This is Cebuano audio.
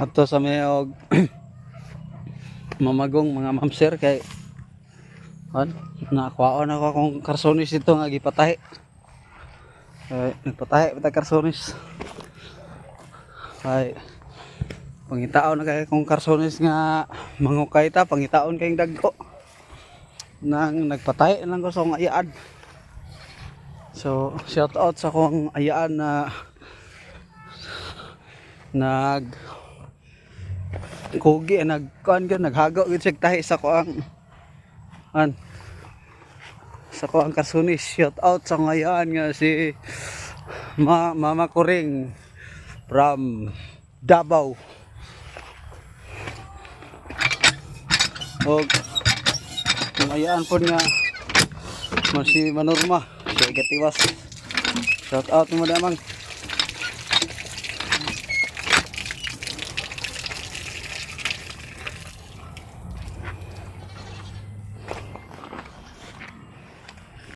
Ato sa may og mamagong mga mamsir kay an nakuhaon ako akong karsonis ito nga gipatahi. Kay nagpatahi pa ta karsonis. Kay pangitaon na kay kong karsonis nga mangukay ta, pangitaon kayong dagko. Nang nagpatahi lang ko sa akong ayaan. So shout out sa akong ayaan na nag kugi, nag kuan gyud, naghago gyud siya tahi sa kuang an sa kuang karsunis. Shout out sa ngayon nga si Mama Kuring from Davao og ang ayaan po nga si Manorma siya gatiwas. Shout out mo damang.